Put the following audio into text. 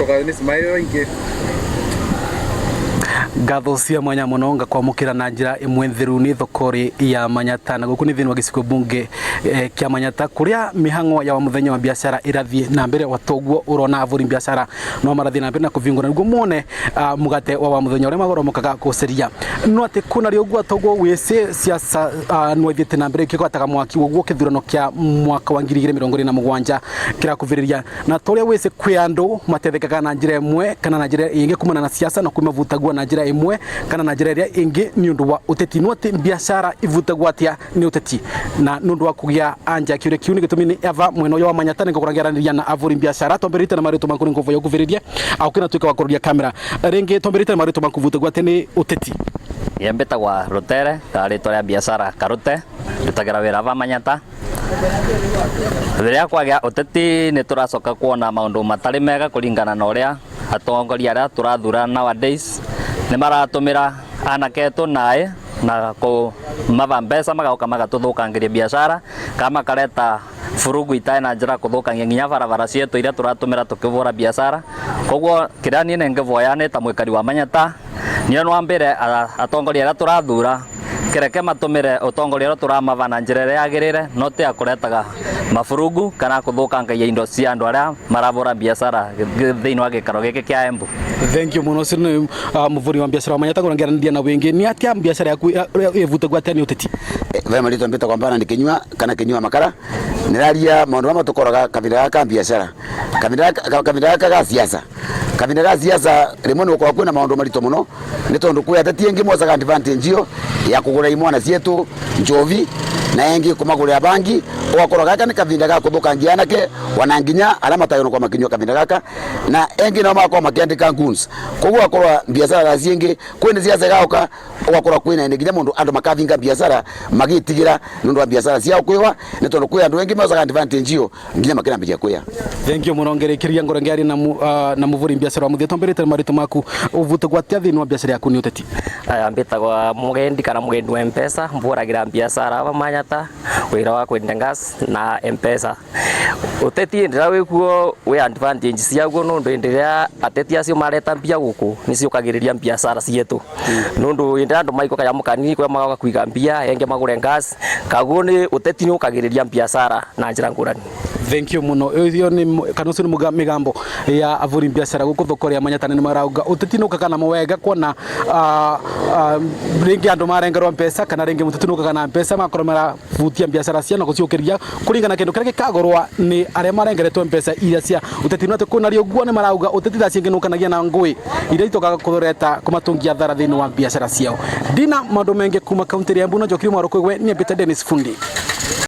Nĩ smile ingĩ. Ngatho cia mwanya muno ngakwamukira na njira imwe theru ni thokori ya Manyata, na guku ni thiini wa gicigo bunge kia Manyata, kuria mihango ya wa muthenya wa biashara irathie na mbere. Wa toguo urona, avuri biashara no marathie na mbere na kuvingura niguo muone mugate wa wa muthenya uria magoromokaga guceria. No ati kuna ri uguo toguo wisi siasa no ithiete na mbere ikigwataga mwaki uguo kithurano kia mwaka wa 2027 kirakuviriria, na toria wisi kwi andu matethekaga na njira imwe kana na njira ingi kumana na siasa, na kwi mavutagua na njira imwe kana na njira iria ingi ni undu wa uteti. No ati biashara ivutagwo atia ni uteti? Na nundu wa kugia anja kiuria kiu ni gitumi ni ava mwena uyu wa Manyata ni ngũkũrangiaraniria na avuri biashara. Twambĩrĩte na marĩtwa maku, nĩ ngũvoya ũkuvĩrĩrie au kina tuĩka wa kũroria kamera rĩngĩ. Twambĩrĩte na marĩtwa maku, vutagwo atĩa nĩ ũteti? Ye mbĩtagwa Rutere kana rĩtwa rĩa biacara Karute, ndutagira wĩra va Manyata. Rĩrĩa kwagĩa ũteti nĩ tũracoka kuona maũndũ matarĩ mega kũringana na ũrĩa atongoria arĩa tũrathura nowadays nĩ maratũmĩra anake etũ naĩ na kũmaba mbeca, magoka magatũthũkangĩria biacara kana makareta burugu itarĩ na njĩra, kũthũkangia nginya barabara cietũ iria tũratũmĩra tũkĩbũra biacara. Koguo kĩrĩa niĩ nĩngĩvoya nĩ ta mwĩkari wa Manyata, niĩ no ambĩre atongoria arĩa tũrathura kĩreke matũmĩre ũtongoria ũrĩa tũramaba na njĩra ĩrĩa yagĩrĩire, no ti ya kũretaga maburugu kana kũthũkangagia indo cia andũ arĩa marabũra biacara thĩinĩ wa gĩikaro gĩkĩ kĩa Embu. Thank you muno. Ũcio nĩ mũvuri wa biacara wa Manyata ngũrangiaraniria na wĩngĩ. Nĩ atia biacara yaku ĩvutagwo atĩa nĩ ũteti? Ve marĩtwa mbĩtagwo Mbana nĩ Kĩnyua kana Kĩnyua Makara. Nĩraria maũndũ marĩa matũkoraga kahinda gaka ka biacara, kahinda gaka ga siasa. Kahinda ga siasa rĩmwe nĩ gũkoragwo kwĩna maũndũ maritũ mũno, nĩ tondũ kwĩ ateti aingĩ mocaga advantage ĩyo ya kũgũra imwana cietu njovi na engi kũmagũrĩra bangi. Ũgakorwo gaka nĩ kahinda ga kũthũkangia anake ona nginya arĩa matagĩrĩirwo makinyua kahinda gaka, na engi nao magakorwo makĩandĩka goons. Koguo ũgakorwo biacara thaa ciingĩ kwĩna siasa ĩgaũka, ũgakorwo kwĩna nginya mũndũ andũ makabinga biacara magĩtigĩra nĩ ũndũ wa biacara ciao kwĩwa, nĩ tondũ kwĩ andũ aingĩ mocaga advantage ĩyo nginya makĩrambĩria kwĩa. Thank you muno. Ngĩrĩkĩria ngoro ngĩaria na mũvuri biacara wa mũthia. Twambĩrĩte marĩtwa maku, ũvutagwo atĩa thĩinĩ wa biacara yaku nĩ ũteti? Aya, mbĩtagwa Mugendi kana Mugendi wa Mpesa, mbũragira biacara aba Manyata, wĩra wa kwendia gas na Mpesa. Ũteti hĩndĩ ĩrĩa wĩkuo wĩ advantage ciaguo, nũndũ hĩndĩ ĩrĩa ateti acio mareta mbia gũkũ nĩciũkagĩrĩria biacara cietũ, nũndũ hĩndĩ ĩrĩa andũ maigua kanyamũ kanini kũrĩa magoka kũiga mbia engĩ magũre gas. Kaguo nĩ ũteti nĩ ũkagĩrĩria biacara na njĩra ngũrani. Thank you muno. Ũcio nĩ kana ũcio nĩ mĩgambo ya avuri biacara gũkũ thoko ya Manyata. Nĩ marauga ũteti nĩ ũkaga namo wega kuona rĩngĩ andũ marengerwo mbeca, kana rĩngĩ mũteti nĩ ũkaga na mbeca, magakorwo marabutia biacara cia na gũciũkĩria kũringana kĩndũ kĩrĩa gĩkagũrwa nĩ arĩa marengeretwo mbeca iria cia ũteti. No atĩ kwĩna ũguo nĩ marauga ũteti thaa ciingĩ nĩ ũkanagia na ngũĩ iria itokaga kũreta kũmatungia thara thĩinĩ wa biacara ciao. Ndina maũndũ mengĩ kuma kaunti ya Embu, na njokiri mwaro kwĩgwe nĩ Peter Dennis Fundi.